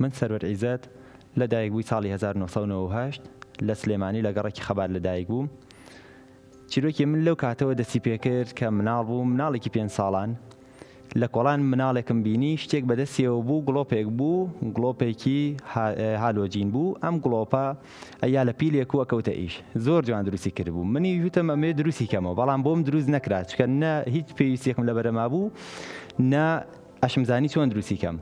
من سەروەر عیزەت، لە دایکبووی ساڵی 1998 لە سلێمانی لە گەڕەکی خەبات لە دایک بووم. چیرۆکی من لەو کاتەوە دەستی پێکرد کە مناڵ بووم، مناڵێکی پێنج ساڵان. لە کۆڵان مناڵێکم بینی شتێک بەدەستیەوە بوو، گڵۆپێک بوو، گڵۆپێکی هالۆجین بوو، ئەم گڵۆپە ئەیا لە پیلێک و ئەکەوتە ئیش. زۆر جوان دروستی کردبوو. منیش وتم ئەمەوێ دروستی کەمەوە، بەڵام بۆم دروست نەکرا، چونکە نە هیچ پێویستیەکم لەبەرەما بوو، نە ئەشمزانی چۆن دروستی کەم.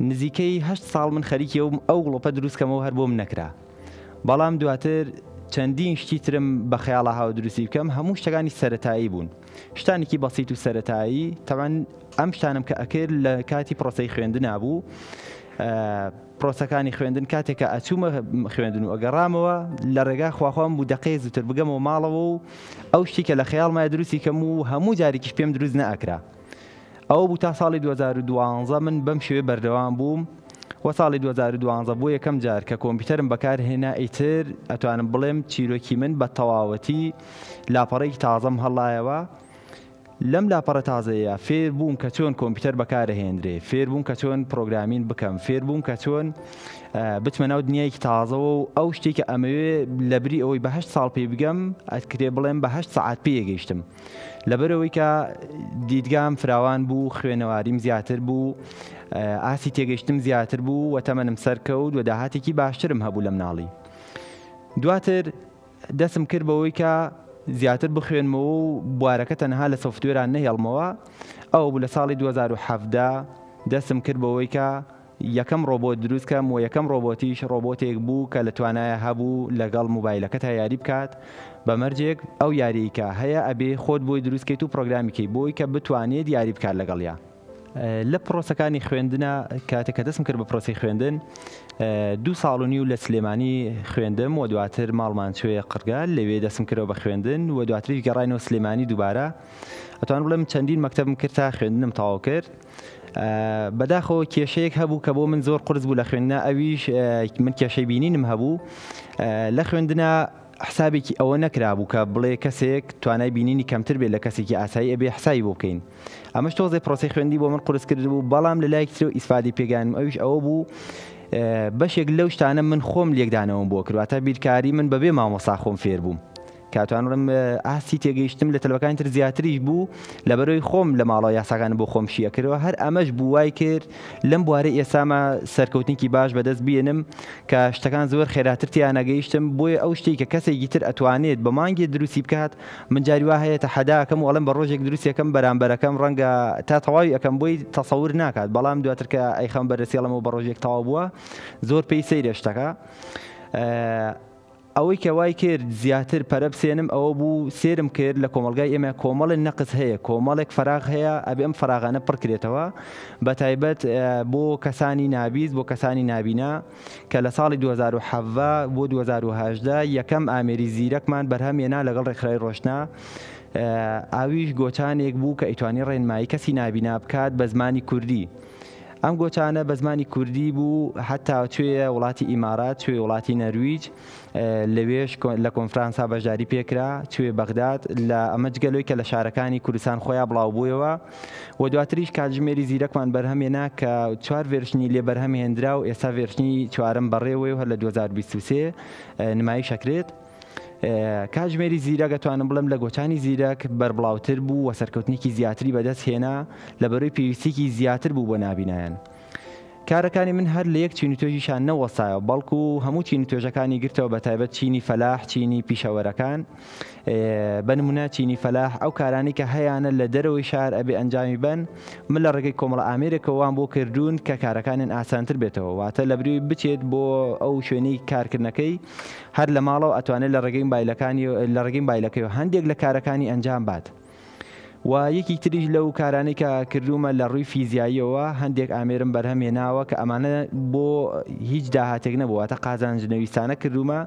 نزیکەی هەشت ساڵ من خەریکی ئەوم ئەو گڵۆپە دروست کەمەوە هەر بۆم نەکرا. بەڵام دواتر چەندین شتی ترم بە خەیاڵا هاوە دروستی بکەم، هەموو شتەکانی سەرەتایی بوون. شتانێکی بەسیت و سەرەتایی، تەبعەن ئەم شتانەم کە ئەکرد لە کاتی پرۆسەی خوێندنا بوو. پرۆسەکانی خوێندن کاتێک کە ئەچوومە خوێندن و ئەگەڕامەوە لە ڕێگا خواخوام بوو دەقەیە زووتر بگەمەوە ماڵەوە و ئەو شتی کە لە خەیاڵمایە دروستی کەم و هەموو جارێکیش پێم دروست نەئەکرا. ئەوە بوو تا ساڵی 2012 من بەم شێوەیە بەردەوام بووم و ساڵی 2012 بۆ یەکەم جار کە کۆمپیوتەرم بەکارهێنا ئیتر ئەتوانم بڵێم چیرۆکی من بە تەواوەتی لاپەڕەیەکی تازەم هەڵایەوە. لەم لاپەڕە تازەیە فێر بووم کە چۆن کۆمپیوتەر بەکارەهێنرێ، فێر بووم کە چۆن programming بکەم، فێر بووم کە چۆن بچمە ناو دنیایەکی تازەوە و ئەو شتێک کە ئەمەوێ لەبری ئەوەی بە هەشت ساڵ پێی بگەم ئەکرێ بڵێم بە هەشت سەعات پێی گەیشتم. لەبەرئەوەی کە دیدگام فراوان بوو، خوێنەواریم زیاتر بوو، ئاستی تێگەیشتنم زیاتر بوو و تەمەنم سەرکەوت و داهاتێکی باشترم هەبوو لە مناڵی. دواتر دەستم کرد بەوەی کە زیاتر بخوێنمەوە و بوارەکە تەنها لە software ان نەهێڵمەوە. ئەوە بوو لە ساڵی 2017 دەستم کرد بەوەی کە یەکەم ڕۆبۆت دروست کەم و یەکەم ڕۆبۆتیش ڕۆبۆتێک بوو کە لە توانایا هەبوو لەگەڵ موبایلەکەتا یاری بکات بە مەرجێک ئەو یاریەی کە هەیە ئەبێ خۆت بۆی دروست کەیت و پڕۆگرامی کەی بۆی کە بتوانێت یاری بکات لەگەڵیا. لە پڕۆسەکانی خوێندنا کاتێک کە دەستم کرد بە پرۆسەی خوێندن دوو ساڵ و نیو لە سلێمانی خوێندم و دواتر ماڵمان چوێ قڕگە لەوێ دەستم کردەوە بە خوێندن و دواتریش گەڕاینەوە سلێمانی دووبارە ئەتوانم بڵێم چەندین مەکتەبم کرد تا خوێندنم تەواو کرد. بەداخەوە کێشەیەک هەبوو کە بۆ من زۆر قورس بوو لە خوێندنا ئەویش من کێشەی بینینم هەبوو لە خوێندنا حسابێکی ئەوە نەکرابوو کە بڵێ کەسێک توانای بینینی کەمتر بێت لە کەسێکی ئاسایی ئەبێ حسابی بۆ بکەین ئەمەش تۆزێ پرۆسەی خوێندی بۆ من قورس کردبوو بەڵام لە لایەکی ترەوە ئیسفادەی پێگانم ئەویش ئەوە بوو بەشێک لەو شتانە من خۆم لێکدانەوەم بۆ کرد واتە بیرکاری من بەبێ مامۆستا خۆم فێر بووم کاتوانم بڵێم ئاستی تێگەیشتم لە تەلەبەکانی تر زیاتریش بوو لەبەرەوەی خۆم لە ماڵەوە یاساکانم بۆ خۆم شی ئەکردەوە هەر ئەمەش بوو وای کرد لەم بوارەی ئێستامە سەرکەوتنێکی باش بەدەست بێنم کە شتەکان زۆر خێراتر تیان ئەگەیشتم بۆیە ئەو شتێک کە کەسێکی تر ئەتوانێت بە مانگێ دروستی بکات من جاری وا هەیە تەحەدا ئەکەم و ئەڵێم بە ڕۆژێک دروستی ئەکەم بەرامبەرەکەم ڕەنگە تا تەواوی ئەکەم بۆی تەسەور ناکات بەڵام دواتر کە ئەیخەم بەرەسی ئەڵێم بە ڕۆژێک تەواو بووە زۆر پێی سەیرە شتەکە. ئەوەی کە وای کرد زیاتر پەرە بسێنم ئەوە بوو سێرم کرد لە کۆمەڵگای ئێمە کۆمەڵێ نەقس هەیە، کۆمەڵێک فەراغ هەیە ئەبێ ئەم فەراغانە پڕ کرێتەوە بە تایبەت بۆ کەسانی نابیست بۆ کەسانی نابینا کە لە ساڵی 2017 بۆ 2018 یەکەم ئامێری زیرەکمان بەرهەم هێنا لەگەڵ ڕێکخراوی ڕۆشنا ئاویش گۆچانێک بوو کە ئەیتوانی ڕێنمایی کەسی نابینا بکات بە زمانی کوردی. ئەم گۆچانە بە زمانی کوردی بوو هەتا چوێە وڵاتی ئیمارات چوێ وڵاتی نەرویج لەوێش لە کۆنفرانسا بەشداری پێکرا چوێ بەغداد لە ئەمە جگەلۆی کە لە شارەکانی کوردستان خۆیان بڵاو بوویەوە و دواتریش کاتژمێری زیرەکمان بەرهەمێنا کە چوار version ی لێ بەرهەم هێنرا و ئێستا version ی چوارەم بەڕێوەی و هەر لە 2023 نمایش ئەکرێت. کاتژمێری زیرەک ئەتوانم بڵێم لە گۆچانی زیرەک بەربڵاوتر بوو و سەرکەوتنێکی زیاتری بەدەست هێنا لەبەرەی پێویستیکی زیاتر بوو بۆ نابینایان. کارەکانی من هەر لە یەک چین و توێژیشان نەوەستایەوە بەڵکو هەموو چین و توێژەکانی گرتەوە بە تایبەت چینی فەلاح چینی پیشەوەرەکان بە نمونە چینی فەلاح ئەو کارانی کە هەیانە لە دەرەوەی شار ئەبێ ئەنجامی بەن من لە ڕێگەی کۆمەڵە ئامێرێکەوە وام بۆ کردوون کە کارەکانیان ئاسانتر بێتەوە واتە لە بری بچێت بۆ ئەو شوێنەی کارکردنەکەی هەر لە ماڵەوە ئەتوانێت لە ڕێگەی مبایلەکانی لە ڕێگەی مبایلەکەیەوە هەندێک لە کارەکانی ئەنجام بات و یەکی تریش لەو کارانەی کە کردوومە لە ڕووی فیزیاییەوە هەندێک ئامێرم بەرهەم هێناوە کە ئەمانە بۆ هیچ داهاتێک نەبوو واتە قازانج نەویستانە کردوومە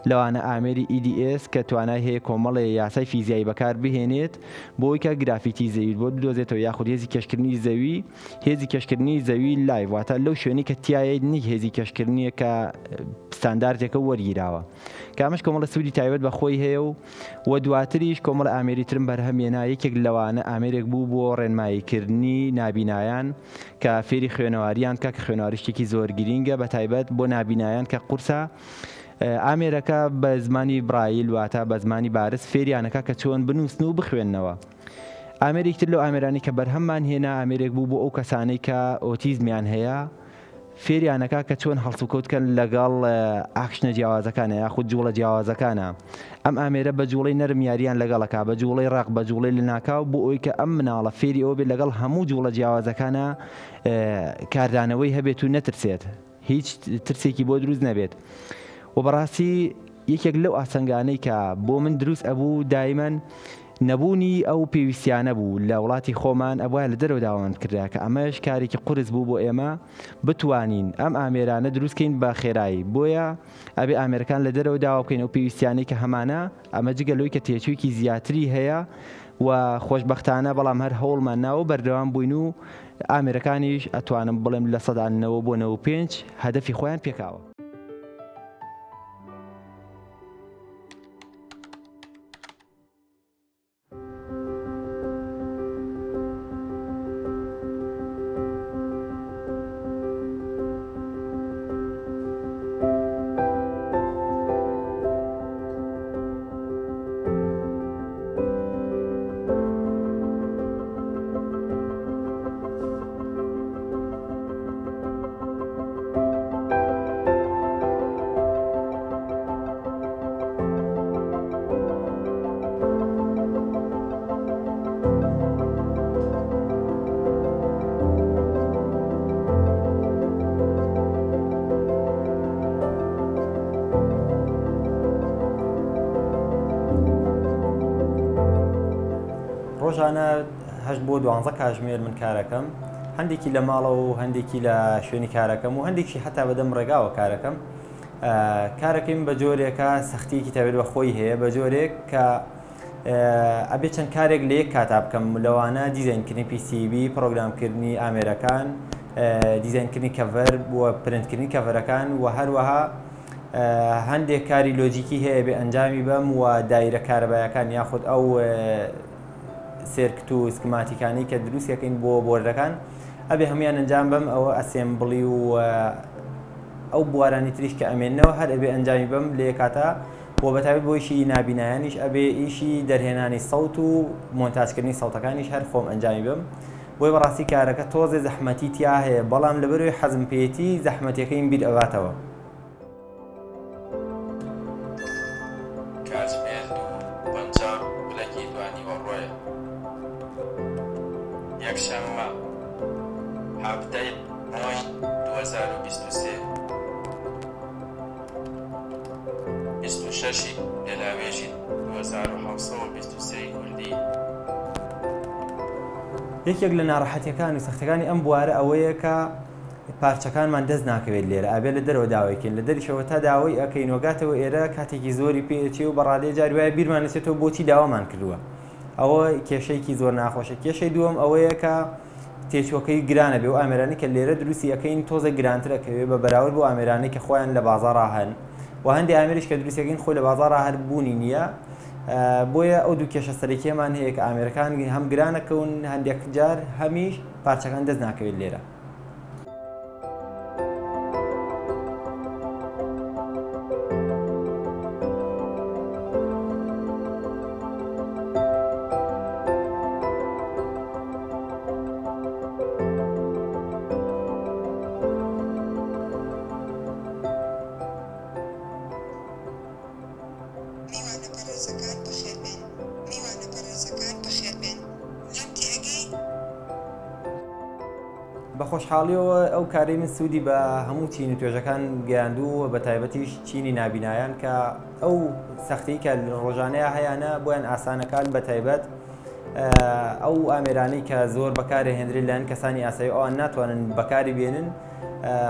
لەوانە ئامێری EDS کە توانای هەیە کۆمەڵێ یاسای فیزیایی بەکار بهێنێت بۆی کە gravity زەویت بۆ بدۆزێتەوە یاخود هێزی کێشکردنی زەوی هێزی کێشکردنی زەوی live واتە لەو شوێنەی کە تیایەیت نەک هێزی کێشکردنیە کە ستانداردێکە و وەرگیراوە کە ئەمەش کۆمەڵە سوودی تایبەت بە خۆی هەیە و و دواتریش کۆمەڵە ئامێری ترم بەرهەم هێنا یەکێک لەوانە. لەوانە ئامێرێک بوو بۆ ڕێنماییکردنی نابینایان کە فێری خوێنەواریان بکە کە خوێنەواری شتێکی زۆر گرینگە بە تایبەت بۆ نابینایان کە قورسە ئامێرەکە بە زمانی برایل واتە بە زمانی بارز فێریانەکە کە چۆن بنووسن و بخوێننەوە. ئامێرێکی تر لەو ئامێرانەی کە بەرهەممان هێنا ئامێرێک بوو بۆ ئەو کەسانەی کە ئۆتیزمیان هەیە فێریانەکا کە چۆن هەڵسوکەوت کەن لەگەڵ ئاکشنە جیاوازەکانە یاخود جوڵە جیاوازەکانە ئەم ئامێرە بە جوڵەی نەرم یاریان لەگەڵەکا بە جوڵەی ڕەق بە جوڵەی لەناکاو بۆ ئەوی کە ئەم مناڵە فێری ئەوە بێت لەگەڵ هەموو جوڵە جیاوازەکانە کاردانەوەی هەبێت و نەترسێت هیچ ترسێکی بۆ دروست نەبێت و بەڕاستی یەکێک لەو ئاستەنگانەی کە بۆ من دروست ئەبوو دایمەن نەبوونی ئەو پێویستیانە بوو لە وڵاتی خۆمان ئەبوایە لە دەرەوە داوامان بکردایە کە ئەمەش کارێکی قورس بوو بۆ ئێمە بتوانین ئەم ئامێرانە دروست کەین بە خێرایی بۆیە ئەبێ ئامێرەکان لە دەرەوە داوا بکەین ئەو پێویستیانەی کە هەمانە ئەمە جگە لەوەی کە تێچوویەکی زیاتری هەیە و خۆشبەختانە بەڵام هەر هەوڵمان ناوە بەردەوام بووین و ئامێرەکانیش ئەتوانم بڵێم 90% بۆ 95 هەدەفی خۆیان پێکاوە. ڕۆژانە هەشت بۆ دوانزە کاژمێر من کارەکەم هەندێکی لە ماڵەوە و هەندێکی لە شوێنی کارەکەم و هەندێکی حتا بەدەم ڕێگاوە کارەکەم کارەکەیم بە جۆرێکە سەختیەکی تایبەت بە خۆی هەیە بە جۆرێک کە ئەبێ چەند کارێک لە یەک کاتا بکەم لەوانە دیزاینکردنی PCB پرۆگرامکردنی ئامێرەکان دیزاینکردنی cover و پرنتکردنی cover ەکان و هەروەها هەندێک کاری لۆجیکی هەیە بێ ئەنجامی بەم و دایرە کارەبایەکان یاخود ئەو circuit و سکماتیکانی کە دروستەکەین بۆ بۆردەکان ئەبێ هەموان ئەنجام بەم ئەوە assembly و ئەو بوارانی تریش کە ئەمێنەوە هەر ئەبێ ئەنجامی بەم لە یەکاتا و بەتایبەت بۆ ئیشی نابینایانیش ئەبێ ئیشی دەرهێنانی سەوت و مۆنتاجکردنی سەوتەکانیش هەر خۆم ئەنجامی بەم بۆیە بەڕاستی کارەکە تۆزێ زەحمەتی تیا هەیە بەڵام لەبەرەوەی حەزم پێیەتی زەحمەتیەکەیم بیر ئەباتەوە. کاتژمێر 2:50 خولەکی دوانیوەڕۆیە. یەکشەممە، 17 ی نۆی 2023، 26 ی گەلاوێژی 2723 ی کوردی. یەکێک لە ناڕەحەتیەکان و سەختەکانی ئەم بوارە ئەوەیە کە پارچەکانمان دەست ناکەوێت لێرە ئەبێ لە دەرەوە داوای کەین لە دەریشەوە تا داوای ئەکەین و گاتەوە ئێرە کاتێکی زۆری پێ ئەچێ و بەڕادەیە جاری وایە بیرمان نەچێتەوە بۆچی داوامان کردووە ئەوە کێشەیەکی زۆر ناخۆشە کێشەی دووەم ئەوەیە کە تێچوەکەی گرانە بێ و ئامێرانی کە لێرە دروستی ئەەکەین تۆزە گرانتر ئەکەوێ بە بەراورد بۆ ئامێرانی کە خۆیان لە بازاڕا هەن و هەندێ ئامێریش کە دروستەکەین خۆی لە بازاڕا هەر بوونی نییە بۆیە ئەو دوو کێشە سەرەکیەمان هەیە کە ئامێرەکان هەم گرانەکەون هەندێک جار هەمیش پارچەکان دەست ناکەوێت لێرە. میوانە بەڕێزەکان بەخێربێن. میوانە بەڕێزەکان بەخێربێن. لێم تێئەگەی؟ بە خۆشحاڵیەوە ئەو کارەی من سوودی بە هەموو چین و توێژەکان گەیاندوو و بە تایبەتیش چینی نابینایان کە ئەو سەختی کە ڕۆژانەیە هەیانە بۆیان ئاسانەکان بە تایبەت ئەو ئامێرانەی کە زۆر بەکارهێنرێت لایەن کەسانی ئاسایی ئەوان ناتوانن بەکاری بێنن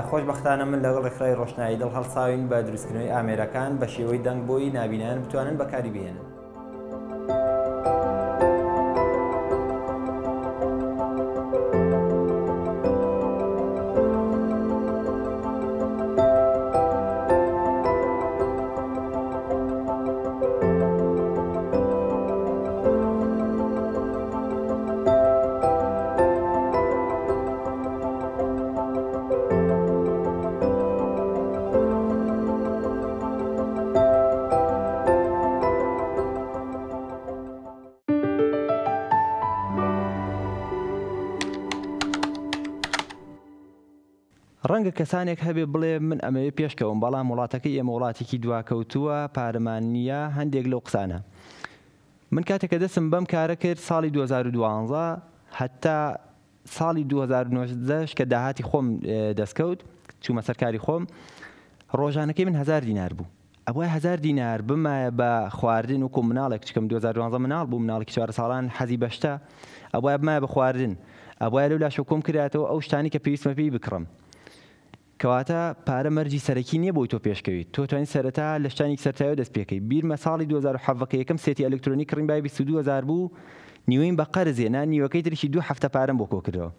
خۆشبەختانە من لەگەڵ ڕێکخراوی ڕۆشنایی دڵ هەڵساوین بە دروستکردنەوەی ئامێرەکان بە شێوەی دەنگ بۆی نابینایان بتوانن بەکاری بهێنن. ڕەنگە کەسانێک هەبێ بڵێ من ئەمەوێ پێشکەوم بەڵام وڵاتەکەی ئێمە وڵاتێکی دواکەوتووە پارەمان نییە هەندێک لەو قسانە. من کاتێک کە دەستم بەم کارە کرد ساڵی 2012 هەتا ساڵی 2019 کە داهاتی خۆم دەستکەوت چوومە سەر کاری خۆم ڕۆژانەکەی من هەزار دینار بوو. ئەبوایە هەزار دینار بمایە بە خواردن وەکو مناڵێک چکم 2012 مناڵ بوو مناڵێکی چوار ساڵان حەزی بە شتە ئەبوایە بمایە بە خواردن ئەبوایە لەو لاشەوە کۆم کرایەتەوە ئەو شتانی کە پێویستمە پێی بکڕم کەواتە پارە مەرجی سەرەکی نییە بۆی تۆ پێشکەویت تۆ توانی سەرەتا لە شتانی سەرتایەوە دەست پێکەی بیرمە ساڵی 2017 کە یەکەم سێتی ئەلکترۆنی کڕیم بای 22 هەزار بوو نیوەیم بە قەرز هێنا نیوەکەی تریشی دوو هەفتە پارەم بۆ کۆکردەوە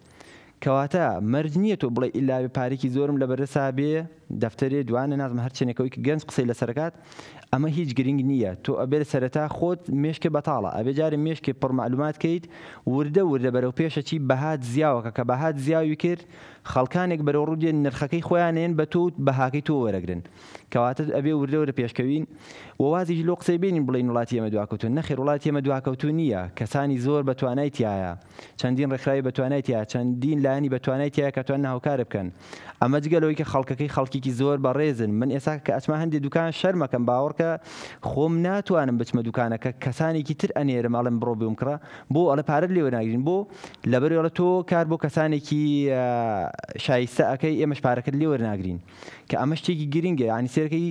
کەواتە مەرج نییە تۆ بڵێی ئیلا بێ پارێکی زۆرم لەبەردەسا بێ دەفتەرێ دوانە نازم هەر چەنێکەوەی کە گەنج قسەی لەسەرەکات ئەمە هیچ گرنگ نییە تۆ ئەبێ سەرەتا خۆت مێشکێ بەتاڵە ئەبێ جارێ مێشکێ پڕ مەعلومات کەیت وردە وردە بەرەو پێشەچی بەهات زیاوەکە کە بەهات زیاوی کرد خەڵکانێک بەرەو ڕوو دێن نرخەکەی خۆیان ئەیەن بە تۆ و بەهاکەی تۆ وەرەگرن کەواتە ئەبێ وردە وردە پێشکەوین و وازیش لەو قسەی بێنین بڵێین وڵاتی ئێمە دواکەوتووە نەخێر وڵاتی ئێمە دواکەوتوو نییە کەسانی زۆر بە توانای تیایە چەندین ڕێکخراوی بەتوانای تیایە، چەندین لایەنی بەتوانای تیایە کە توانن هاوکارت بکەن. ئەمە جگە لەوەی کە خەڵکەکەی خەڵکیکی زۆر بەڕێزن. من ئێستا کە ئەچمە هەندێ دوکان شەرمەکەم باوەڕکە خۆم ناتوانم بچمە دوکانەکە کەسانێکی تر ئەنێرم ئەڵێم بڕۆ بمکڕە بۆ ئەڵێ پارەت لێ وەرناگرین بۆ لەبەر ئەڵێ تۆ کار بۆ کەسانێکی شایستە ئەکەی ئێمەش پارەکەت لێ وەرناگرین کە ئەمە شتێکی گرنگە یانی سێرەکەی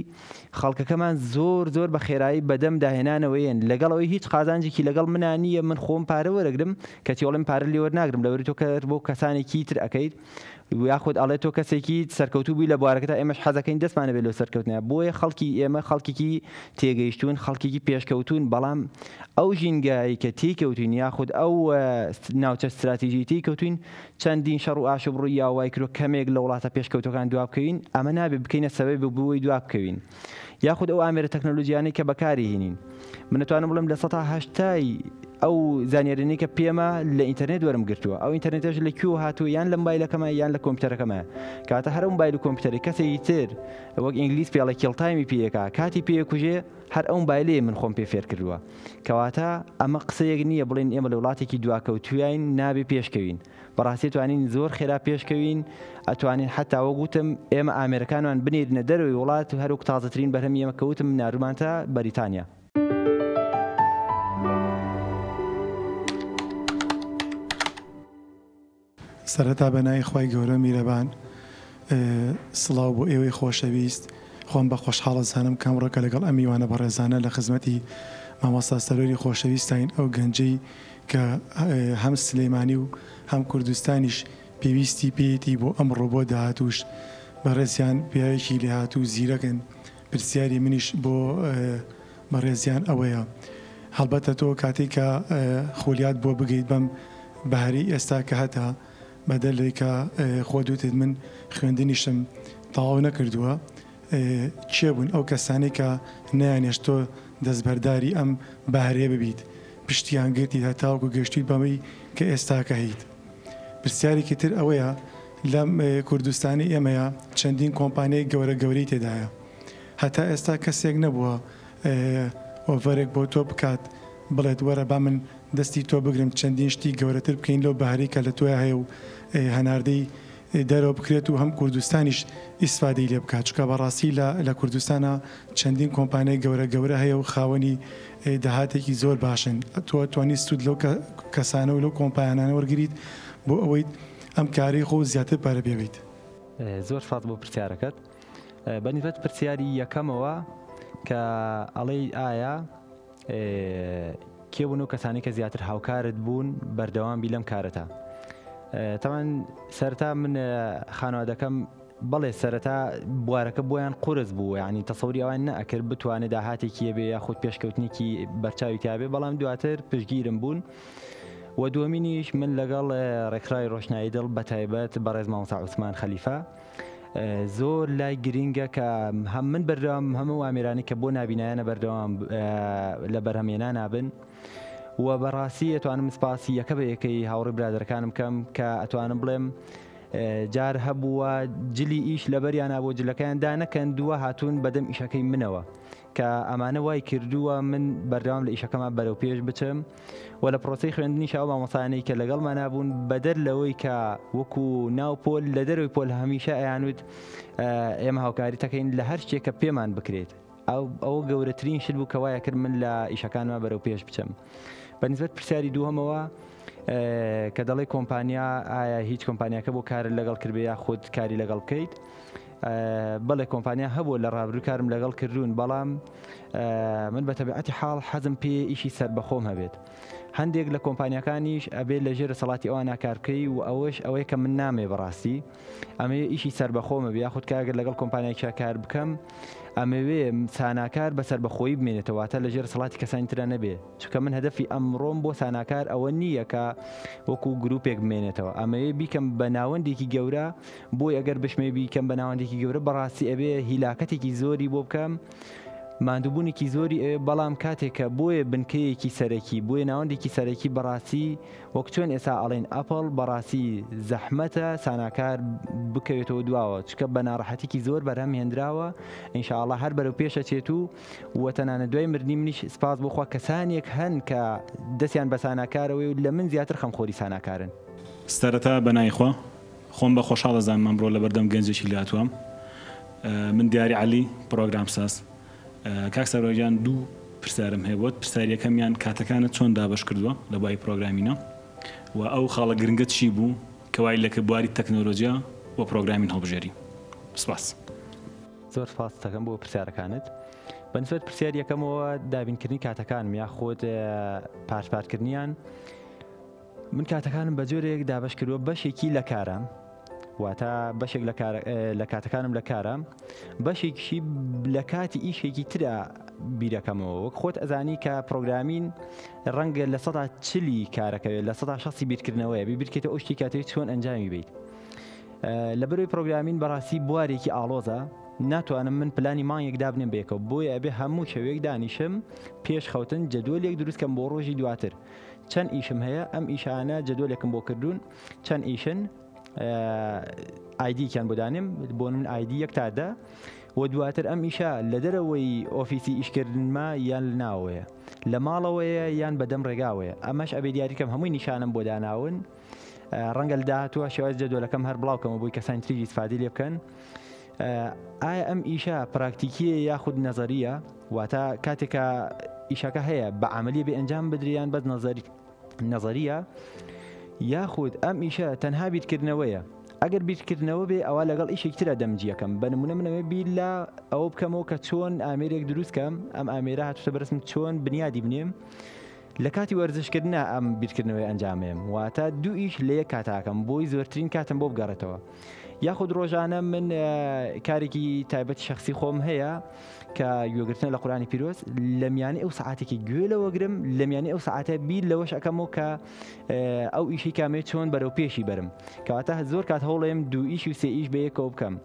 خەڵکەکەمان زۆر زۆر بە خێرایی بەدەم داهێنانەوە یەن لەگەڵ ئەوەی هیچ قازانجێکی لەگەڵ منا نییە من خۆم پارە وەرەگرم کەچی ئەڵێم پارە لێ وەرناگرم لەبەری تۆ کار بۆ کەسانێکی تر ئەکەیت یاخود ئەڵێ تۆ کەسێکی سەرکەوتوو بووی لە بوارەکەتا ئێمەش حەزەکەین دەستمان هەبێت لەو سەرکەوتنە بۆیە خەڵکی ئێمە خەڵکێکی تێگەیشتوون خەڵکێکی پێشکەوتوون بەڵام ئەو ژینگەی کە تێیکەوتوین یاخود ئەو ناوچە ستراتیژی تێیکەوتوین چەندین شەڕ و ئاشوب ڕووی یا وای کردوە کەمێک لە وڵاتە پێشکەوتوەکان دوا بکەوین، ئەمە نابێ بکەینە سەبەبێک بۆ ئەوەی دوا بکەوین. یاخود ئەو ئامێرە تەکنەلۆجیانەی کە بەکاری هینین. من ئەتوانم بڵێم لە سەتا هەشتای ئەو زانیاریانەی کە پێمە لە ئینتەرنێت وەرم گرتووە. ئەو ئینتەرنێتەش لە کوێوە هاتووە یان لە مۆبایلەکەمە یان لە کۆمپیوتەرەکەمە. کەواتە هەر ئەو مۆبایل و کۆمپیوتەرەی کەسێکی تر وەک ئینگلیز پێ ئەڵێ kill time ی پێ ئەکا کاتی پێ ئەکوژێ هەر ئەو مۆبایلەیە من خۆم پێ فێر کردووە. کەواتە ئەمە قسەیەک نییە بڵێین ئێمە لە وڵاتێکی دواکەوتووین نابێ پێشکەوین. بەڕاستی ئەتوانین زۆر خێرا پێشکەوین، ئەتوانین حەتا وەک وتم ئێمە ئامێرەکانمان بنێرینە دەرەوەی وڵات و هەروەک تازەترین بەرهەمی ئێمە کە وتم ناردوومانتە بەریتانیا. سەرەتا بە ناوی خوای گەورە میرەبان سڵاو بۆ ئێوەی خۆشەویست خۆم بە خۆشحاڵ ئەزانم کە ئەمڕۆ کە لەگەڵ ئەم میوانە بەڕێزانە لە خزمەتی مامۆستا سەروەری خۆشەویستاین ئەو گەنجەی کە هەم سلێمانی و هەم کوردستانیش پێویستی پێیەتی بۆ ئەمڕۆ بۆ داهاتووش بەڕێزیان پیاوێکی لێهاتوو و زیرەکن پرسیاری منیش بۆ بەڕێزیان ئەوەیە هەڵبەتە تۆ کاتێک کە خولیات بۆ بگەیت بەم بەهرەی ئێستا کە هەتە بەدەر لەوەی کە خۆت وتت من خوێندنیشم تەواو نەکردووە کێ بوون ئەو کەسانەی کە نەیانهێشت تۆ دەستبەرداری ئەم بەهرەیە ببیت پشتیان گرتیت هەتاوەکو گەیشتوویت بەمەی کە ئێستاکە هەیت پرسیارێکی تر ئەوەیە لەم کوردستانی ئێمەیە چەندین کۆمپانیای گەورە گەورەی تێدایە هەتا ئێستا کەسێک نەبووە ئۆفەرێک بۆ تۆ بکات بڵێت وەرە با من دەستی تۆ بگرم چەندین شتی گەورەتر بکەین لەو بەهرەی کە لە تۆیا هەیە و هەناردەی دەرەوە بکرێت و هەم کوردستانیش ئیسفادەی لێ بکات چونکە بەڕاستی لە لە کوردستانا چەندین کۆمپانیای گەورە گەورە هەیە و خاوەنی داهاتێکی زۆر باشن تۆ ئەتوانی سوود لەو کەسانە و لەو کۆمپایانانە وەرگریت بۆ ئەوەی ئەم کارەی خۆ زیاتر پارە پێ بەیت. زۆر سپاس بۆ پرسیارەکەت. بە نیسبەت پرسیاری یەکەمەوە کە ئەڵێی ئایا کێ بوون و کەسانی کە زیاتر هاوکارت بوون بەردەوام بی لەم کارەتا تەمان سەرتا من خانوادەکەم بەڵێ سەرەتا بوارەکە بۆیان قورس بوو ینی تەسەوری ئەوان نەئەکرد بتوانێت داهاتێکی بێ یاخود پێشکەوتنێکی بەرچاوی تابێ بەڵام دواتر پشگیرم بوون و دووەمینیش من لەگەڵ ڕێکخراوی ڕۆشنایی دڵ بەتایبەت بەڕێز مامۆستا عوسمان خەلیفە زۆر لای گرینگە کە هەم من بەردەوام هەموو ئامێرانی کە بۆ نابینایانە بەردەوام لە بەرهەمێنا نابن و بەڕاستی ئەتوانم سپاسی یەکە بە یەکەی هاوڕی برادەرەکانم کەم کە ئەتوانم بڵێم جار هەبووە جلی ئیش لەبەریانا بۆ جلەکەیان دانەکەندووە هاتوون بەدەم ئیشەکەی منەوە کە ئەمانە وای کردووە من بەردەوام لە ئیشەکەما بەرەو پێش بچم و لە پرۆسەی خوێندنیش ئەو مامۆستایانەی کە لەگەڵمانا بوون بەدەر لەوەی کە وەکو ناو پۆل لە دەرەوەی پۆل هەمیشە ئەیانوت ئێمە هاوکاری تەکەین لە هەر شتێک کە پێمان بکرێت ئەوە گەورەترین شت بوو کە وایە کرد من لە ئیشەکانما بەرەو پێش بچم بە نسبەت پرسیاری دووهەمەوە کە دەڵێ کۆمپانیا ئایا هیچ کۆمپانیاکە بۆ کارت لەگەڵ کردبێ یاخود کاری لەگەڵ بکەیت بەڵێ کۆمپانیا هەبوو لە ڕابردوو کارم لەگەڵ کردوون بەڵام من بە تەبعەتی حاڵ حەزم پێ ئیشی سەربەخۆم هەبێت هەندێک لە کۆمپانیەکانیش ئەبێت لە ژێر سەڵاتی ئەوان کار بکەی و ئەوەش ئەوەیە کە من نامێ بەڕاستی ئەمەوێ ئیشی سەربەخۆمە بێ یاخود کە ئەگەر لەگەڵ کۆمپانیایەکیا کار بکەم ئەمەوێ ساناکار بە سەربەخۆیی بمێنێتەوە واتە لەژێر دەسەڵاتی کەسانی ترا نەبێ چونکە من هەدەفی ئەمڕۆم بۆ ساناکار ئەوە نییە کە وەکو گروپێک بمێنێتەوە ئەمەوێ بیکەم بە ناوەندێکی گەورە بۆی ئەگەر بشمێ بیکەم بە ناوەندێکی گەورە بەڕاستی ئەبێ هیلاکەتێکی زۆری بۆ بکەم ماندووبوونێکی زۆری ئەوێ بەڵام کاتێک کە بۆیە بنکەیەکی سەرەکی بۆیە ناوەندێکی سەرەکی بەڕاستی وەک چۆن ئێستا ئەڵێن ئەپڵ بەڕاستی زەحمەتە ساناکار بکەوێتەوە دواوە چونکە بە ناڕەحەتیکی زۆر بەرهەم هێنراوە ان شاء اللە هەر بەرەو پێش ئەچێت و وە تەنانەت دوای مردنی منیش سپاس بۆ خوا کەسانێک هەن کە دەستیان بە ساناکارەوەی و لە من زیاتر خەمخۆری ساناکارن. سەرەتا بە ناوی خوا، خۆم بە خۆشحاڵ ئەزانم ئەمڕۆ لەبەردەم گەنجێکی لێهاتووام. من دیاری عەلی، پڕۆگرامساز. کاک سەروەر گیان دوو پرسیارم هەیە بۆت، پرسیاری یەکەمیان کاتەکانت چۆن دابەش کردووە لە بواری پرۆگرامینە و ئەو خاڵە گرنگە چی بوو کە وای لێکرد بواری تەکنۆلۆجیا و پرۆگرامین هەڵبژێری؟ سپاس. زۆر سپاست دەکەم بۆ پرسیارەکانت. بە نسبەت پرسیاری یەکەمەوە دابینکردنی کاتەکانم یاخود پارچپارکردنیان من کاتەکانم بە جۆرێک دابەش کردووە بەشێکی لە کارە واتە بەشێک لە کاتەکانم لە کارە بەشێکیشی لە کاتی ئیشێکی ترە بیرەکەمەوە وەک خۆت ئەزانی کە پرۆگرامین ڕەنگە لە سەدا چلی کارەکەوێت لە سەدا شەستی بیرکردنەوەیە بی بیرکێتە ئەو شتی کاتەوەی چۆن ئەنجامی بیت لە بەروی پرۆگرامین بەڕاستی بوارێکی ئاڵۆزە ناتوانم من پلانی مانگێک دابنێم بێکەوە بۆیە ئەبێ هەموو شەوێک دانیشم پێش خەوتن جەدوەلێک دروستکەم بۆ ڕۆژی دواتر چەند ئیشم هەیە ئەم ئیشانە جەدوەلێکم بۆ کردوون چەند ئیشن ئایدیکیان بۆ دانێم بۆ من ئایدی یەک تا دە و دواتر ئەم ئیشە لە دەرەوەی ئۆفیسی ئیشکردنمە یان لە ناوەیە لە ماڵەوەیە یان بەدەم ڕێگاوەیە ئەمەش ئەبێ دیاریکەم هەمووی نیشانم بۆ داناون ڕەنگە لە داهاتووە شێواز جەدوەلەکەم هەر بڵاوکەمە بۆی کەسانی تریش ئیسفادەی لێ بکەن ئایا ئەم ئیشە پراکتیکیە یاخود نەزەریە واتە کاتێکە ئیشەکە هەیە بە عملیە بێ ئەنجام بدریان بەس نەزەری نەزەریە یاخود ئەم ئیشە تەنها بیرکردنەوەیە ئەگەر بیرکردنەوە بێ ئەوە لەگەڵ ئیشێک ترە دەمجیەکەم بە نمونە منەوێ بیر لە ئەوە بکەمەوە کە چۆن ئامێرێک دروستکەم ئەم ئامێرە هاتوتە بەرسم چۆن بنیادی بنێم لە کاتی وەرزشکردنا ئەم بیرکردنەوەی ئەنجامەیەم واتە دوو ئیش لە یەک کاتاکەم بۆی زۆرترین کاتم بۆ بگەڕێتەوە یاخود ڕۆژانە من کارێکی تایبەتی شخصی خۆم هەیە کە گوێگرتنە لە قورانی پیرۆز لە میانی ئەو سعاتێکی گوێ لەوەگرم لە میانی ئەو سعاتە بیر لەوەش ئەەکەمەوە کە ئەو ئیشی کامێ چۆن بەرەو پێشی بەرم کەواتە زۆر کات هەوڵێم دوو ئیش و سێ ئیش بە یەکەوە بکەم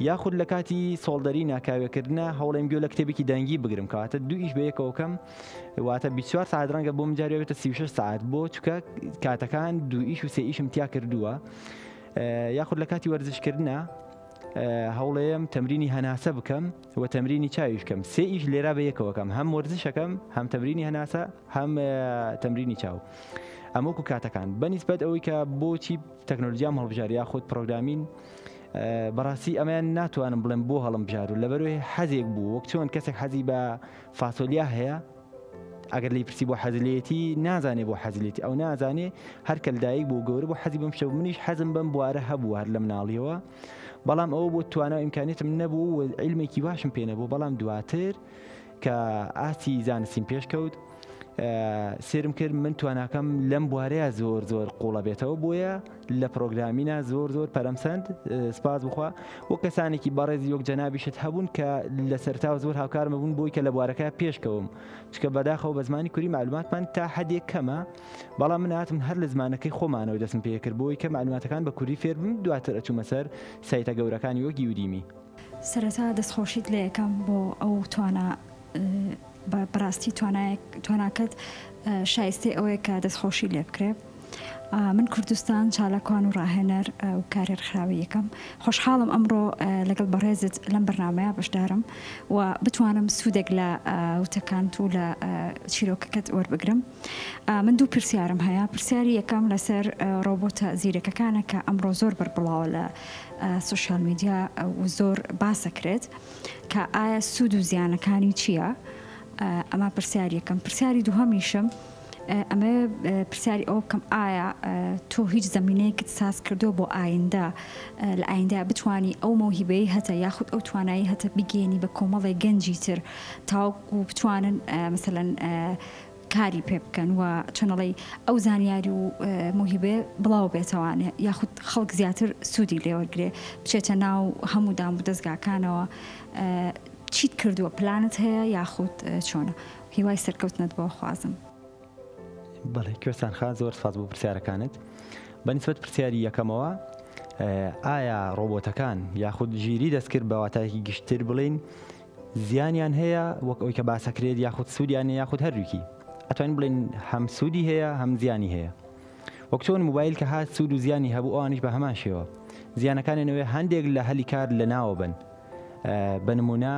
یاخود لە کاتی solder ی ناکاوێکردە هەوڵێم گوێ لە کتێبێکی دەنگی بگرم کەواتە دوو ئیش بە یەکەوە کەم واتە 24 ساعت ڕەنگە بۆم جاری بێتە 36 ساعت بۆ چکە کاتەکان دوو ئیش و سێ ئیشم تیا کردووە یاخود لە کاتی وەرزشکردە هەوڵەیەم تەمرینی هەناسە بکەم و تەمرینی چاویش بکەم سێ ئیش لێرا بە یەکەوەکەم هەم وەرزشەکەم هەم تەمرینی هەناسە هەم تەمرینی چاو ئەمەکو کاتەکان بەنیسبەت ئەوەی کە بۆچی تەکنۆلژیام هەڵبژار یاخود پرۆگرامین بەڕاستی ئەمەیان ناتوانم بڵێم بۆ هەڵم بژار و لەبەرەوەی حەزێک بوو وەک چۆن کەسێک حەزی بە فاسۆلیا هەیە ئەگەر لی پرسی بۆ حەزلێتی نازانێ بۆ حەزلێتی ئەو نازانێ هەر کە لەدایک بوو گەورە بۆ حەزی بەم شتە منیش حەزم بەم بوارە هەبوو هەر لە مناڵیەوە بەڵام ئەوە بۆ توانا و ئیمکانیتم نەبوو و عیلمێکی باشم پێ نەبوو بەڵام دواتر کە ئاستی زانستیم پێشکەوت سێرم کرد من تواناکەم لەم بوارەیە زۆر زۆر قوڵە بێتەوە بۆیە لە پرۆگرامینا زۆر زۆر پەرەم سەند سپاس بخوا و کەسانێکی بەڕێزی وەک جەنابیشت هەبوون کە لە سەرتاوە زۆر هاوکارمە بوون بۆی کە لە بوارەکە پێشکەوم چکە بەداخەوە بە زمانی کوری معلوماتمان تا حدێک کەمە بەڵام من هاتم هەر لە زمانەکەی خۆمانەوە دەستم پێکرد بۆی کە معلوماتەکان بە کوردی فێر بم دواتر ئەچوومە سەر سایتە گەورەکانی وەک یودیمی. سەرەتا دەستخۆشیت لێ ئەکەم بۆ ئەو توانا بەڕاستی توانایەک تواناکەت شایستەی ئەوەیە کە دەستخۆشی لێ بکرێ. من کوردستان چالاکوان و ڕاهێنەر و کاری ڕێکخراوەیی یەکەم. خۆشحاڵم ئەمڕۆ لەگەڵ بەڕێزت لەم بەرنامەیە بەشدارم و بتوانم سوودێک لە وتەکانت و لە چیرۆکەکەت وەربگرم. من دوو پرسیارم هەیە. پرسیاری یەکەم لەسەر ڕۆبۆتە زیرەکەکانە کە ئەمڕۆ زۆر بەربڵاوە لە سۆشیال میدیا و زۆر باسەکرێت کە ئایا سوود و زیانەکانی چییە؟ ئەمە پرسیاری یەکەم. پرسیاری دووهەمیشم ئەمەوێ پرسیاری ئەوە بکەم ئایا تۆ هیچ زەمینەیەکت ساز کردووە بۆ ئایندە لە ئایندە بتانی ئەو مەوهیبەی هەتە یاخود ئەو توانایی هەتە بگەێنی بە کۆمەڵێک گەنجی تر تاوەکو بتوانن مەسەلەن کاری پێ بکەن و چەنەڵی ئەو زانیاری و مۆهیبێ بڵاو بێتەوانێ یاخود خەڵک زیاتر سوودی لێوەرگێ بچێتە ناو هەموو دام و دەستگاکانەوە چیت کردووە پلانت هەیە یاخود چۆنە؟ هیوای سەرکەوتنت بۆ خوازم. بەڵێ کوێستان خان زۆر سپاس بۆ پرسیارەکانت. بە نیسبەت پرسیاری یەکەمەوە ئایا ڕۆبۆتەکان یاخود ژیری دەستکرد بە واتایەکی گشتتر بڵین زیانیان هەیە وەک ئەوی کە باسەکرێت یاخود سوودیان یاخود هەردووکی ئەتوانین بڵێن هەم سوودی هەیە هەم زیانی هەیە وەک چۆن موبایل کە هات سوود و زیانی هەبوو ئەوانیش بە هەمان شێوە زیانەکانیانەوەی هەندێک لە هەلی کار لە ناوە بن بە نمونە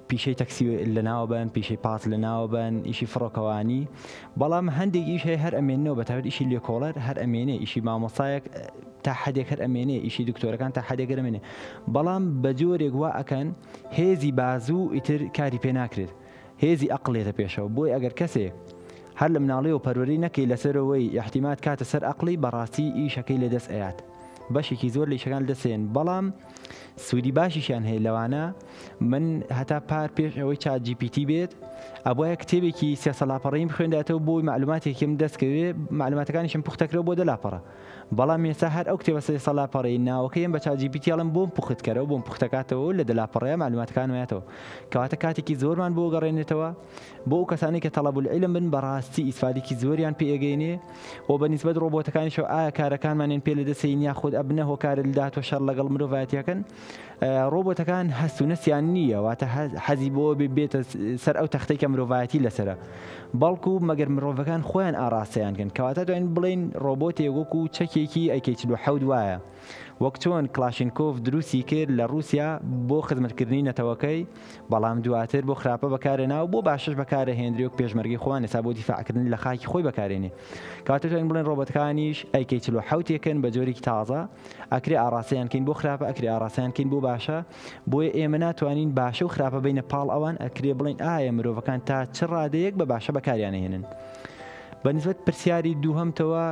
پیشەی تەکسی لەناوە بن پیشەی پاس لەناوە بن ئیشی فڕۆکەوانی بەڵام هەندێک ئیش هەیە هەر ئەمێنەوە بە تایبەت ئیشی لێکۆڵەر هەر ئەمێنێ ئیشی مامۆسایەک تا حدێک هەر ئەمێنێ ئیشی دکتۆرەکان تا حدێک ئەمێنێ بەڵام بە جۆرێک وا ئەکەن هێزی بازوو ئیتر کاری پێ ناکرێت هێزی ئەقڵ یەتە پێشەوە بۆیە ئەگەر کەسێک هەر لە مناڵیەوە پەروەرەی نەکەی لەسەرەوەی ئیحتیماد کاتە سەر ئەقڵی بەڕاستی ئیشەکەی لەدەست ئەیات بەشێکی زۆر لە ئیشەکان لەدەست ئەیەن بەڵام سوودی باشیشیان هەیە لەوانە من هەتا پار پێش ئەوەی چات جی پی تی بێت ئەبواە کتێبێکی سێسە لاپەڕەیم بخوێنداتەوە بۆی معلوماتێکیم دەستکەوێ معلوماتەکانیشم پوختەکرەوە بۆ دە لاپەڕە بەڵام ئێستا هەر ئەو کتێبە سێ سەد لاپەڕەی ناوەکەیم بە چات جی پی تی ئەڵێم بۆم پوخت کەرەوە بۆم پوختەکاتەوە و لە دە لاپەڕەیە مەعلوماتەکانم ئەیاتەوە کەواتە کاتێکی زۆرمان بۆ گەڕێنێتەوە بۆ ئەو کەسانەی کە تەڵەب العلم بن بەڕاستی ئیسفادێکی زۆریان پێ ئەگەینێ و بە نیسبەت ڕۆبۆتەکانیشەوە ئایا کارەکانمانیان پێ لەدەستێین یاخود ئەبنە هۆکار لە داهاتوە شەڕ لەگەڵ مرۆڤایەتیەکەن ڕۆبۆتەکان هەست و نەستیان نییە واتە حەزی بۆ بێتە سەر ئەو تەختەی کە مرۆڤایەتی لەسرە بەڵکو مەگەر مرۆڤەکان خۆیان ئاراستەیان کەن کەواتە دوایین بڵین ڕۆبۆتێک وەکو چەکێکی ئەیکەی 47 وایە وەک چۆن کلاشینکۆف دروستی کرد لە ڕووسیا بۆ خزمەتکردنی نەتەوەکەی بەڵام دواتر بۆ خراپە بەکارێنا و بۆ باشەش بەکارەهێنرێ وەک پێشمەرگەی خۆمان ئێستا بۆ دیفاعکردن لە خاکی خۆی بەکارێنێ کەواتە توانین بڵێن ڕۆبۆتەکانیش ئەیکەی 47 ێکن بە جۆرێکی تازە ئەکرێ ئاڕاستەیان کەین بۆ خراپە ئەکرێ ئاڕاستەیان کەین بۆ باشە بۆیە ئێمە ناتوانین باشە و خراپە بینە پاڵ ئەوان ئەکرێ بڵێن ئایا مرۆڤەکان تا چ ڕادەیەک بە باشە بەکاریان ئەهێنن بە نسبەت پرسیاری دووهەمتەوە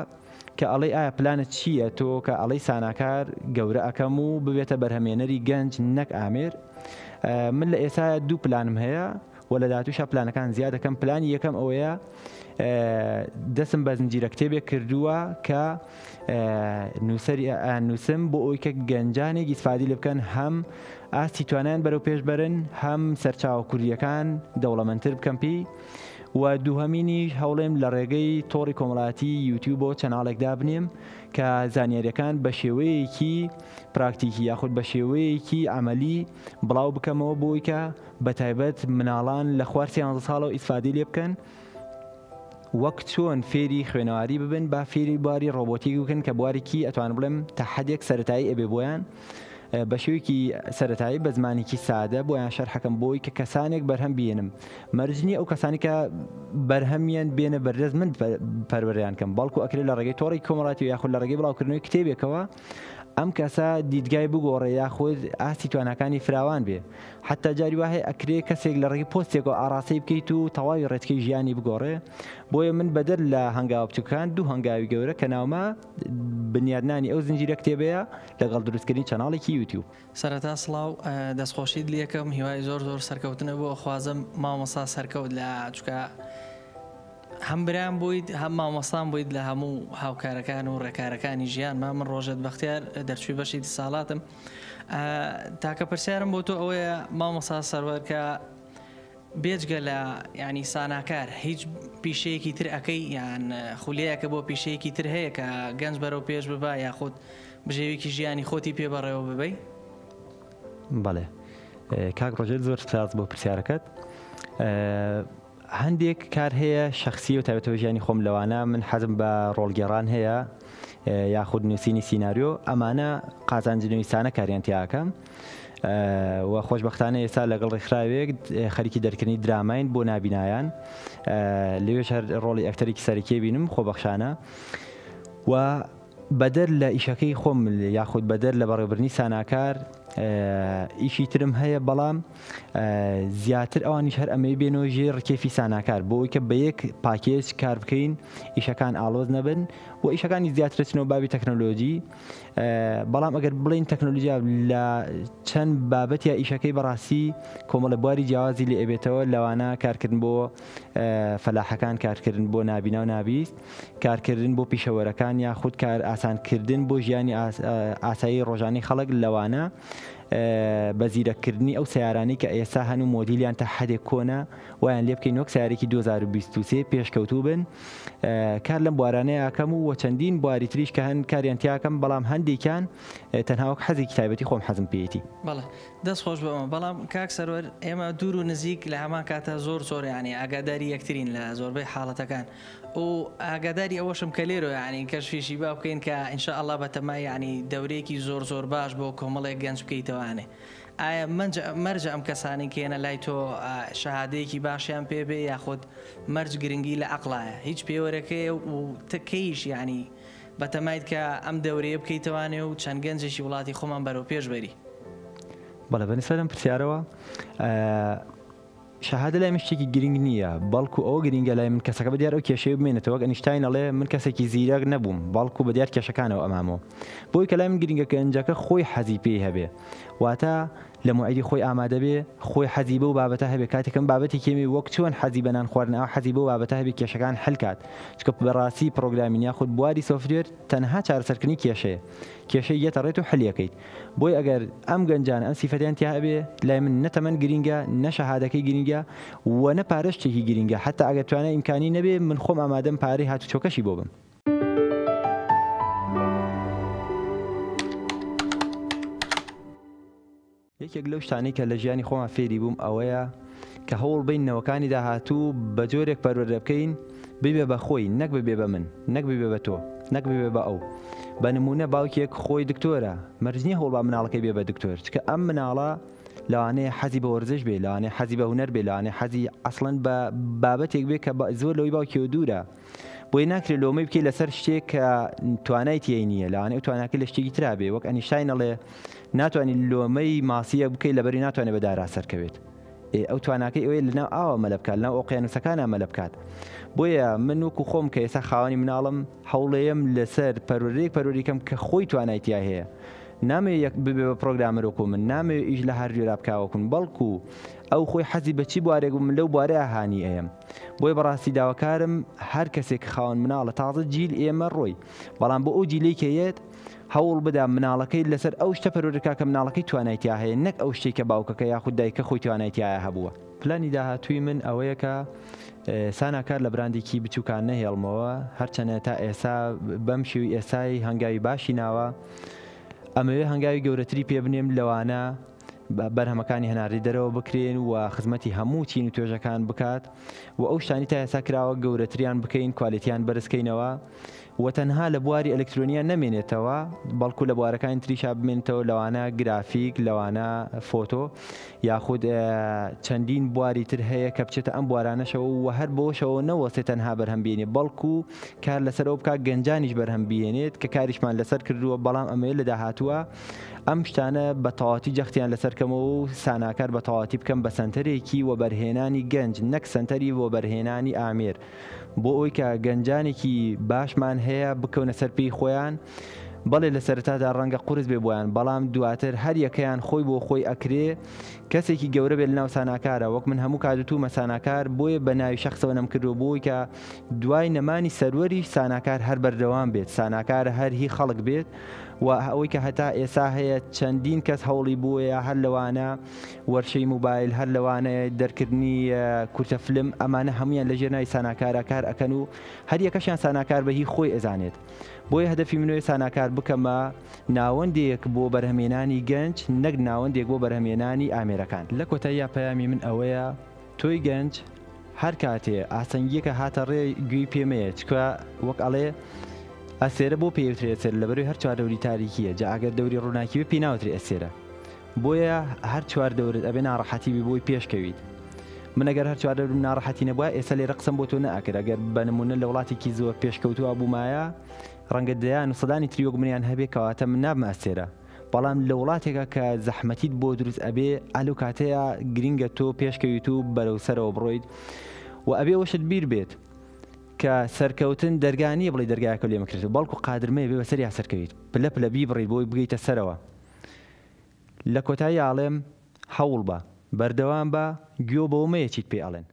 کە ئەڵێی ئایا پلانت چییە تۆ کە ئەڵێی ساناکار گەورە ئەکەم و ببێتە بەرهەمێنەری گەنج نەک ئامێر من لە ئێستا دوو پلانم هەیە و لە داهاتووشا پلانەکان زیاد دەکەم پلانی یەکەم ئەوەیە دەستم بە زنجیرە کتێبێک کردووە کە نووسەری نووسم بۆ ئەوی کە گەنجانێک ئیسفادی لێ بکەن هەم ئاستی توانیان بەرەو پێش بەرن هەم سەرچاوە کوردیەکان دەوڵەمەندتر بکەم پێی و دووهەمینیش هەوڵێم لە ڕێگەی تۆڕی کۆمەڵایەتی یوتیوبەوە چەناڵێک دابنێم کە زانیاریەکان بە شێوەیەکی پراکتیکی یاخود بە شێوەیەکی عملی بڵاو بکەمەوە بۆی کە بە تایبەت مناڵان لە خوار سیانزە ساڵەوە ئیسفادەی لێ بکەن وەک چۆن فێری خوێنەواری ببن با فێری بواری ڕۆبۆتیک بکەن کە بوارێکی ئەتوانم بڵێم تا حدێک سەتایی ئەبێ بۆیان بە شێوەیەکی سەتایی بە زمانێکی سادە بۆیان شەرحەکەم بۆی کە کەسانێک بەرهەم بێنم مەرج نییە ئەو کەسانی کە بەرهەمیان بێنە بەردەست من پەروەردەیان کەم بەڵکو ئەکرێت لە ڕێگەی تۆڕی کۆمەڵاتی یاخود لە ڕێگەی بڵاوکردنەوەی کتێبێکەوە ئەم کەسە دیدگای بگۆڕێ یاخود ئاستی تواناکانی فراوان بێ حتا جاری وا هەیە ئەکرێ کەسێک لە ڕێگەی پۆستێکەوە ئاڕاستەی بکەیت و تەواوی ڕێچکەی ژیانی بگۆڕێ بۆیە من بەدەر لە هەنگاوە بچووکەکان دوو هەنگاوی گەورە کە ناومە بنیادنانی ئەو زنجیرە کتێبەیە لەگەڵ دروستکردنی چەناڵێکی یوتیوب. سەرەتا سڵاو دەستخۆشیت لێکەم هیوای زۆر زۆر سەرکەوتنە بۆ ئەخوازم مامۆستا سەرکەوت لە چکە هەم برام بوویت هەم مامۆستام بوویت لە هەموو هاوکارەکان و ڕێکارەکانی ژیانما من ڕۆژێت بەختیار دەرچووی بەشی ساڵاتم تاکە پرسیارم بۆ تۆ ئەوەیە مامۆستا سەروەر کە بێجگە لە ینی ساناکار هیچ پیشەیەکی تر ئەەکەی یان خولیەکە بۆ پیشەیەکی تر هەیە کە گەنج بەرەو پێش ببا یاخود بژێویکی ژیانی خۆتی پێ بەڕێوە ببەی؟ بەڵێ کاک ڕۆژێت زۆر سپاس بۆ پرسیارەکەت. هەندێک کار هەیە شەخسیە و تایبەتە بە ژیانی خۆم لەوانە من حەزم بە ڕۆڵگێڕان هەیە یاخود نووسینی سیناریۆ ئەمانە قازانجنویسانە کاریان تیاکەم و خۆشببختانە ئێستا لەگەڵ ڕێکخراوێک خەریکی دەرکردنی دراماین بۆ نابینایان لەوێش هەر ڕۆڵی ئەکتەرێکی سەرەکی بینم خۆبەخشانە و بەدەر لە ئیشەکەی خۆم یاخود بەدەر لە بەڕێوەبردنی ساناکار ئیشی ترم هەیە بەڵام زیاتر ئەوانیش هەر ئەمەی بێنەوە ژێر ڕکێفی ساناکار بۆ ئەوەی کە بە یەک پاکێج کار بکەین ئیشەکان ئاڵۆز نەبن و ئیشەکانی زیاتر چنەوە بابی تەکنەلۆجی بەڵام ئەگەر بڵین تەکنەلۆژیا لە چەند بابەتیا ئیشەکەی بەڕاستی کۆمەڵە بواری جیاوازی لێ ئەبێتەوە لەوانە کارکردن بۆ فەلاحەکان کارکردن بۆ نابینا و نابیست کارکردن بۆ پیشەوەرەکان یاخود کار ئاسانکردن بۆ ژیانی ئاسایی ڕۆژانەی خەڵک لەوانە بە زیرەککردنی ئەو سەیارانەی کە ئێستا هەن و مۆدیلیان تا حەدێک کۆنە وایان لێ بکەین وەک سەیارێکی 2023 پێشکەوتوو بن کار لەم بوارانەیە ئەکەم و وە چەندین بواری تریش کە هەن کاریان تیاکەم بەڵام هەندێکیان تەنها وەک حەزێکی تایبەتی خۆم حەزم پێیەتی. بەڵێ دەست خۆش بۆ ئەمە بەڵام کاک سەروەر ئێمە دوور و نزیک لە هەمان کاتا زۆر زۆر یانی ئاگاداری یەکترین لە زۆربەی حاڵەتەکان و ئاگاداری ئەوەشم کە لێرۆ یانی کەشفیشی با بکەین کە ان شاء اللە بەتەمای یانی دەورەیەکی زۆر زۆر باش بۆ کۆمەڵێک گەنج بکەیتەوانێ ئایا مەرجە ئەم کەسانەی کە یەنە لای تۆ شەهادەیەکی باشیان پێ بێ یاخود مەرج گرنگی لە عەقڵایە هیچ پێوەرەکەیە و تکەیش یانی بەتەمایت کە ئەم دەورەیە بکەیتەوانێ و چەند گەنجێکی وڵاتی خۆمان بەرەو پێش بەری؟ بەڵێ بەنسبەت ئەم پرسیارەوە شەهادە لای من شتێکی گرنگ نییە، بەڵکو ئەوە گرنگە لای من کەسەکە بەدیار ئەو کێشەیە بمێنێتەوە، وەک ئەنیشتاین ئەڵێ من کەسێکی زیرەک نەبووم، بەڵکو بەدیار کێشەکانەوە ئەمامەوە. بۆی کە لای من گرنگە گەنجەکە خۆی حەزی پێی هەبێ، واتە لە موعیدی خۆی ئامادە بێ، خۆی حەزی بەو بابەتە هەبێ، کاتێک من بابەتێکی هەمێ وەک چۆن حەزی بە نان خواردنە ئەو حەزی بەو بابەتە هەبێ کێشەکان حل کات، چونکە بەڕاستی programming یاخود بواری سۆفتوێر تەنها چارەسەرکردنی کێشەیە، کێشەی یەتە ڕێت و حلی ئەکەیت. بۆیە ئەگەر ئەم گەنجانە ئەم سیفەتەیان تیا هەبێ لای من نە تەمەن گرینگە نە شەهادەکەی گرینگە و نە پارە شتێکی گرینگە حەتا ئەگەر توانای ئیمکانی نەبێ من خۆم ئامادەم پارەی هاتوچۆکەشی بۆ بم. یەکێک لەو شتانەی کە لە ژیانی خۆما فێری بووم ئەوەیە کە هەوڵ بەین نەوەکانی داهاتوو بە جۆرێک پەروەردە بکەین ببێ بە خۆی نەک ببێ بە من نەک ببێ بە تۆ نەک ببێ بە ئەو بە نمونە باوکێک خۆی دکتۆرە مەرج نییە هەوڵ با مناڵەکەی بێ بە دکتۆر چکە ئەم مناڵە لەوانەیە حەزی بە وەرزش بێ لەوانەیە حەزی بە هونەر بێ لەوانەیە حەزی ئەسڵەن بە بابەتێک بێ کە زۆر لەوەی باوکیەوە دوورە بۆیە ناکرێت لۆمەی بکەی لەسەر شتێک کە توانای تیای نییە لەوانەیە ئەو تواناکەی لە شتێکی ترا بێ وەک ئەنیشتاین ئەڵێ ناتوانانی لۆمەی ماسیەک بکەی لەبەری ناتوانێت بە دارا سەرکەوێت ئێ ئەو تواناکەی ئەوەیە لەناو ئاوە مەلە بکات لەناو ئۆقیانوسەکانا مەلە بکات بۆیە من وەکو خۆم کە ئێستا خاوەنی مناڵم هەوڵەیەم لەسەر پەروەردەیەک پەروەری کەم کە خۆی توانای تیا هەیە نامەوێ یەک ببێ بە پرۆگرامەر وەکو من نامەوێ ئیش لە hardware ا بکا وەکو من بەڵکو ئەو خۆی حەزی بە چی بوارێک بوو من لەو بوارەیا هانی ئەیەم بۆیە بەڕاستی داواکارم هەر کەسێک خاوەن مناڵە تازە جیل ئێمە ڕۆی بەڵام بۆ ئەو جیلەی کە یەت هەوڵ بدا مناڵەکەی لەسەر ئەو شتە پەروەردە کا کە مناڵەکەی توانای تیا هەیە نەک ئەو شتەی کە باوکەکە یاخود دایکە خۆی توانای تیایا هەبووە. پلانی داهاتووی من ئەوەیە کە سانا کار لە براندێکی بچووکان نەهێڵمەوە هەرچەنە تا ئێستا بەم شێوی ئێستای هەنگاوی باشی ناوە ئەمەوێ هەنگاوی گەورەتری پێ بنێم لەوانە بەرهەمەکانی هەناردەی دەرەوە بکرێن و خزمەتی هەموو چین و توێژەکان بکات و ئەو شتانی تا ئێستا کراوە گەورەتریان بکەین کوالێتیان بەرزکەینەوە و تەنها لە بواری ئەلکترۆنیا نەمێنێتەوە بەڵکو لە بوارەکانی تریشا بمێنێتەوە لەوانە گرافیک لەوانە فۆتۆ یاخود چەندین بواری تر هەیە کە بچێتە ئەم بوارانەشەوە و هەر بەوەشەوە نەوەستێت تەنها بەرهەم بێنێ بەڵکو کار لەسەر ئەو بکات گەنجانیش بەرهەم بێنێت کە کاریشمان لەسەر کردووە بەڵام ئەمەیە لە داهاتووە ئەم شتانە بە تەواتی جەختیان لەسەر کەمەوە و ساناکار بە تەواتی بکەم بە سەنتەرێکی وەبەرهێنانی گەنج نەک سەنتەری وەبەرهێنانی ئامێر بۆ ئەوەی کە گەنجانێکی باشمان هەیە بکەونە سەر پێی خۆیان بەڵێ لە سەرەتادا ڕەنگە قورس بێ بۆیان بەڵام دواتر هەر یەکەیان خۆی بۆ خۆی ئەکرێ کەسێکی گەورە بێت لەناو ساناکارە وەک من هەموو کات وتومە ساناکار بۆیە بە ناوی شەخسەوە نەمکردووە بۆی کە دوای نەمانی سەروەریش ساناکار هەر بەردەوام بێت ساناکار هەر هی خەڵک بێت و ئەوەی کە هەتا ئێسا هەیە چەندین کەس هەوڵی بۆیە هەر لەوانە وەرشەی موبایل هەر لەوانە دەرکردنی کورتە فلم ئەمانە هەمویان لەژێر ناوی ساناکارا کار ئەکەن و هەر یەکەشیان ساناکار بە هی خۆی ئەزانێت بۆیە هەدەفی منەوەی ساناکار بکەمە ناوەندێک بۆ بەرهەمێنانی گەنج نەک ناوەندێک بۆ بەرهەمێنانی ئامێرەکان. لە کۆتاییا پەیامی من ئەوەیە تۆی گەنج هەر کاتێ ئاستەنگیەکە هاتە ڕێ گوێی پێ مەیە چکە وەک ئەڵێ ئەسێرە بۆ پێی وترێ ئەسێرە لەبەرەوەی هەر چواردەوری تاریکیە جا ئەگەر دەوری ڕووناکی بێ پێی ناوترێ ئەسێرە بۆیە هەر چواردەورت ئەبێ ناڕەحەتی بی بۆی پێش کەویت من ئەگەر هەر چواردەورم ناڕەحەتی نەبوایە ئێستا لێرە قسەم بۆ تۆ نەئەکرد ئەگەر بە نمونە لە وڵاتێکی زۆر پێشکەوتووە بوومایە ڕەنگە دەیان و سەدانی تری وەک منیان هەبێ کەواتە من نابمە ئەستێرە بەڵام لە وڵاتێکا کە زەحمەتیت بۆ دروست ئەبێ ئا لەو کاتەیا گرینگە تۆ پێشکەویت و بەرەو سەرەوە بڕۆیت و ئەبێ ئەوەشت بیر بێت کە سەرکەوتن دەرگا نییە بڵێی دەرگایەکە لێ مەکرێتەوە بەڵکو قادرمەیە بێ بەسەریا سەرکەویت پلە پلە بیبڕیت بۆی بگەیتە سەرەوە لە کۆتاییا ئەڵێم هەوڵ بە بەردەوام بە گوێ بەوە مەیە چیت پێ ئەڵێن.